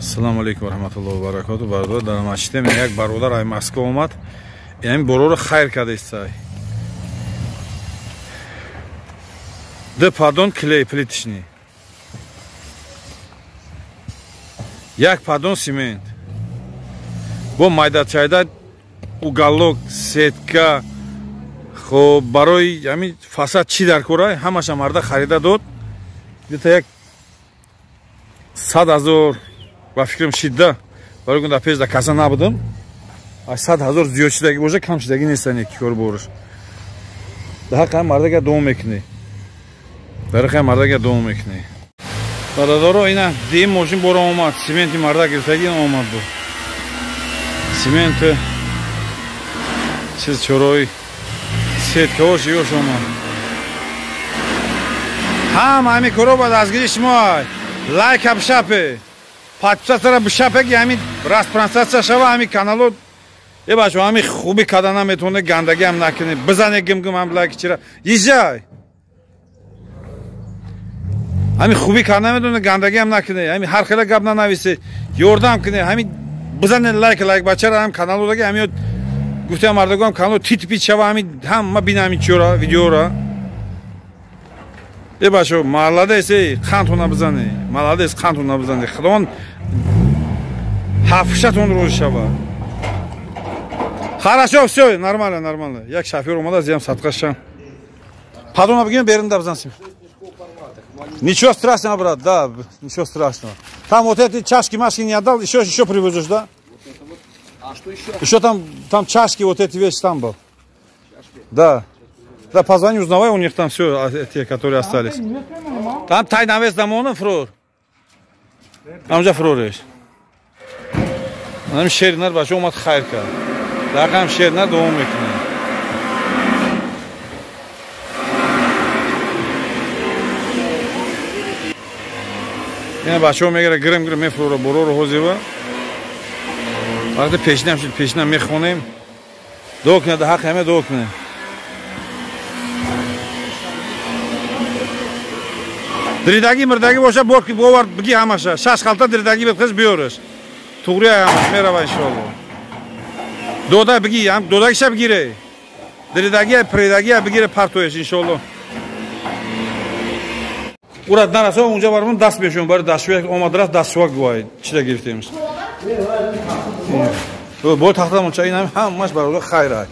Ассалому алайкум ва раҳматуллоҳи ва баракотуҳ. Бародар, дар масҷид як бародар ай Москва омад. Ин бороро хайр кардааст. Ду падон клей плиточный. Як падон цемент. Бо майда-чайда уголок, сетка. Хоб барои ҳамин фасад чӣ дар кора, ҳамаша марда харида дод. Дета як 100 000 ба фикрам шидда. Барои дар пеш да каса набудам. Аз 100 000 зиёд шидаги боша, кам шидаги нестан яки кор борш. Дар ҳаққи ҳам мардага дуо мекунӣ. Дар ҳаққи ҳам мардага дуо мекунӣ. Бародаро, ина дим мошин бора омад, цементи марда гирифтаги омад бу. Цемент чиз чорои сеткаҳош ёш омад. Ҳама ҳамин коро ба дастгири шумо. Лайка бишапе. Подписаться бишапе ки ҳамин распространяться шава ҳамин канало. Э бачо, ҳамин хуби када наметавонед, гандаги ҳам накунед. Бизане гимгим ҳам лайк чира. Езжай. Ҳамин хуби када наметавонед, гандаги ҳам накунед. Ҳамин ҳар хела гап нанависед. Ёрдам кунед. Ҳамин бизане лайк лайк бачара ҳам канало даги ҳамин гуфтам мардагон канало тит-пит шава ҳамин ҳама бина ҳамин чора видеора. Э бачо, молодец, эй, қандтона бизане. Молодец, қандтона бизане. Худованд ҳафшатон рӯз шава. Хорошо, всё, нормально, нормально. Як шофёр омада, зиям садқашам. Падона бигем, берин да бизансим. Ничего страшного, брат, да, ничего страшного. Там вот эти чашки-машки не отдал, еще привезешь, да? Вот это вот. А что еще? Еще там чашки, вот эти вещи там был. Чашки? Да. Да, позвони, узнавай, у них там все, те, которые остались. Там тайнавес дамона фрор. Там же фрореш. Нам шернар бачо омад хайр кард. Дақам шернар дуо мекунад. Ина бачо мегира гирим гирим мефрора бороро ҳозива. Вақте пешинам шуд, пешинам мехонем. Дуо кунад, ҳақ ҳама дуо кунад. Дридаги мирдаги боша, бор ки бовар биги ҳамаша. Шаш халта дридаги битқиз биёриш. Туғри ҳамаш мерава иншоалло. Дода биги, ҳам додагиша бигире. Дридаги, предаги бигире партоеш иншоалло. Ура нарасо унҷа бармон даст мешум, бари дастшӯя омад рафт дастшӯя гувай. Чида гирифтемш. Бо тахтамон ча ин ҳамаш бародар хайр ай.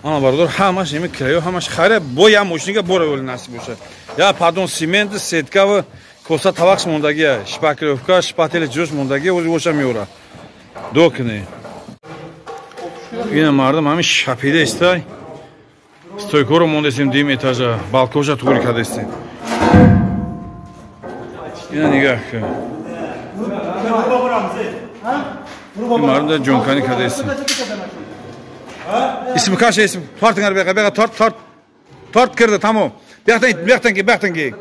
Ана бародар ҳамаш ими кираю ҳамаш хайр бо я мошинга бора вали насиб бошад. Я падон цемент, сетка ва коса тавақш мондагия, шпаклёвка, шпатели ҷӯш мондагия, ози боша меора. Дуо кунед. Ина мардум ҳамин шапида истай. Стойкоро мондесем дим этажа, балконша туғри кардестем. Ина нигаҳ кун. Ин мардум да ҷонканӣ кардестем. Исм каша исм тортингар беға беға торт торт торт кирди тамом. Buyoqdan buyoqdan kel, buyoqdan kel.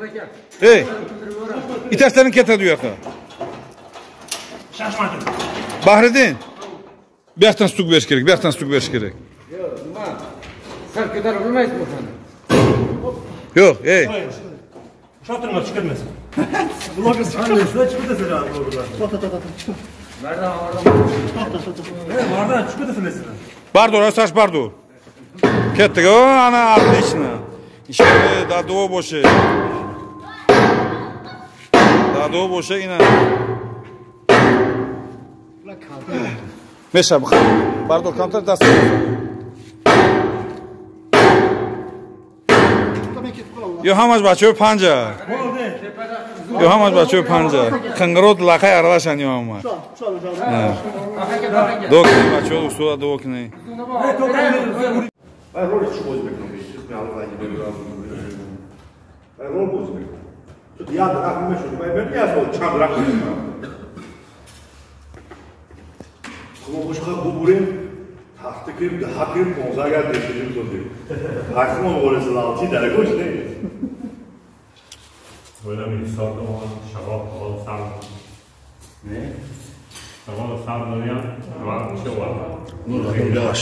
Ey. Itashlaring ketadi u yoqqa. Shashmadim. Bahriddin. Buyoqdan stuk berish kerak, buyoqdan stuk berish kerak. Yo'q, nima? Sal ko'tarib bo'lmaysizmi o'shani? Yo'q, ey. Shotirma chiqilmasin. Bloger chiqilmasin, chiqilmasin blogerlar. To'xta, to'xta, chiqib. Mardan, mardan. To'xta, to'xta. Mardan chiqib ketasizlar. Bardur, sash bardur. Ketdik. O, ana, отлично. Ишоре дар дуо боше. Дар дуо боше ина. Меша бардор камтар даст. Ё ҳамаш бачаҳои панҷа. Ё ҳамаш бачаҳои панҷа. Қингирот лақай аралашан ё ҳама. Дуо кунед бачаҳо, устода дуо кунед.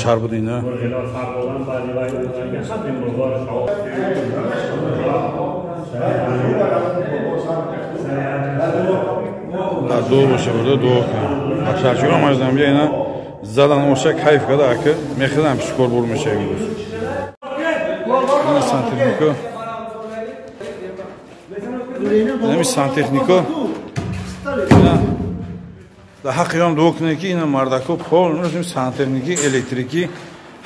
Шар буд ина. Дар дуо боша, бародар, дуо кун. Бачаҳо маждам бия ина задан оша кайф када ака мехӯрам пишкор бур меша имрӯз. Ина сантехнико. Ина сантехнико. Ина дар ҳаққи он дуо кунед ки ина мардако полностью сантехники, электрики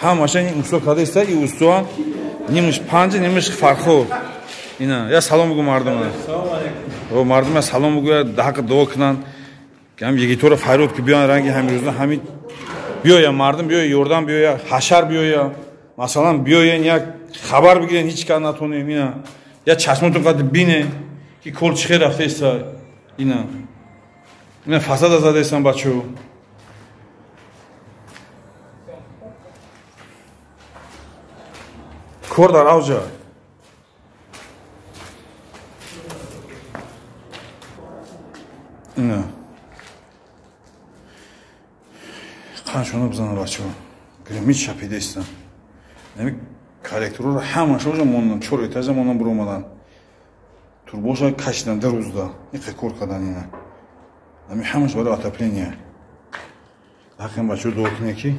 ҳамаша ин усто када иста, и устоам нимаш панҷ, нимаш фархор. Ина я салом бугу мардума. Салом алейкум. О мардума салом бугу, дар ҳаққи дуо кунанд. Ҳам йигитора фарёд ки биёянд ранги ҳамирӯзна ҳамин биёя мардум биёя ёрдам биёя ҳашар биёя масалан биёен як хабар бигирен ҳеҷ кас натонем ина я чашмотон қад бине ки кор чӣ хел рафтаиста ина ина фасада задаистан бачаҳо. Кор дар авҷа. Ина қаншона бизана бачаҳо. Гримит шапидаистан. Ами коллекторро ҳамаша оҷа мондан, чор этажа мондан буромадан. Турбоша кашидан дар рӯзда. Иқе кор кардан ина. Ами ҳамаш барои отопление. Ҳақин бачаҳо дуо кунед ки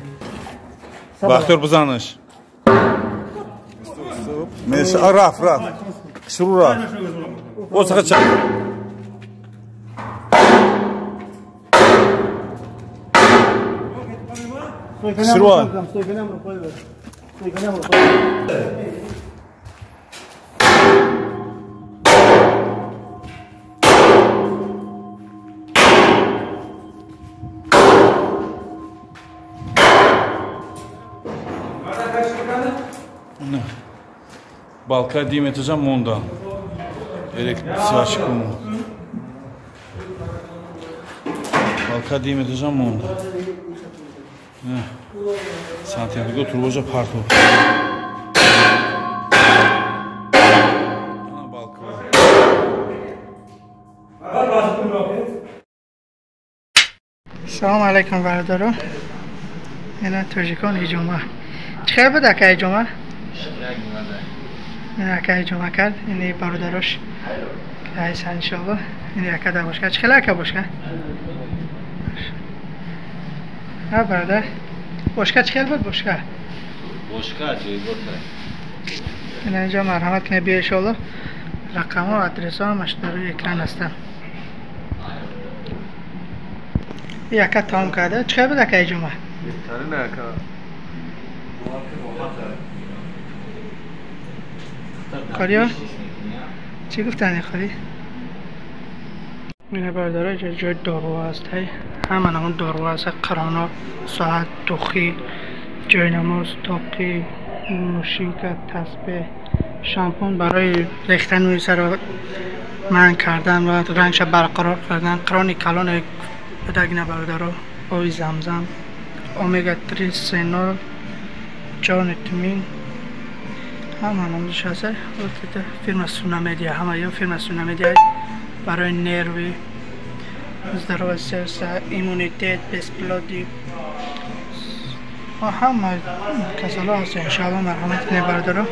Бахтиёр бизанаш. Меша раф раф. Шурӯъ раф. Осақа чак. Шурӯъ. Балка дим этажа монда. Электричку. Балка дим этажа монда. Сантехнико турбожа партов. Балка. Салом алейкум бародаро. Ина тоҷикон ҳиҷома. Чӣ хел буд ака ҳиҷома? Ин ака ҳиҷома кард, ини бародарош ҳайсан иншоалло. Ини ака дар бошка. Чӣ хел ака бошка? Ҳа бародар. Бошка чӣ хел буд бошка? Бошка ҷойгоҳ. Ина инҷо марҳамат кунед биё иншоалло. Рақамҳо, адресҳо ҳамаш дар рӯи экран ҳастанд. Ин ака тамом карда. Чӣ хел буд ака ҳиҷома? Беҳтарин ака. Хориё? Чӣ гуфтани хори? Ина бародаро ҷо ҷои дору аст. Ҳама намун дору аст. Қароно, соат, тухӣ, ҷойнамоз, тоқӣ, мошинка, тасбеҳ, шампун барои рехтани мӯи сарро манъ кардан ва рангша барқарор кардан. Қирони калоне будаг ина бародаро, оби замзам, омега 3 сенол, ҷони тумин, ҳама намудиш ҳаст. Фирма Суна Медиа, ҳама ё фирма Суна Медиа барои нерви, здоровое сердце, иммунитет, бесплодӣ, ҳама касало ҳаст. Иншоалло марҳамат кунед бародаро.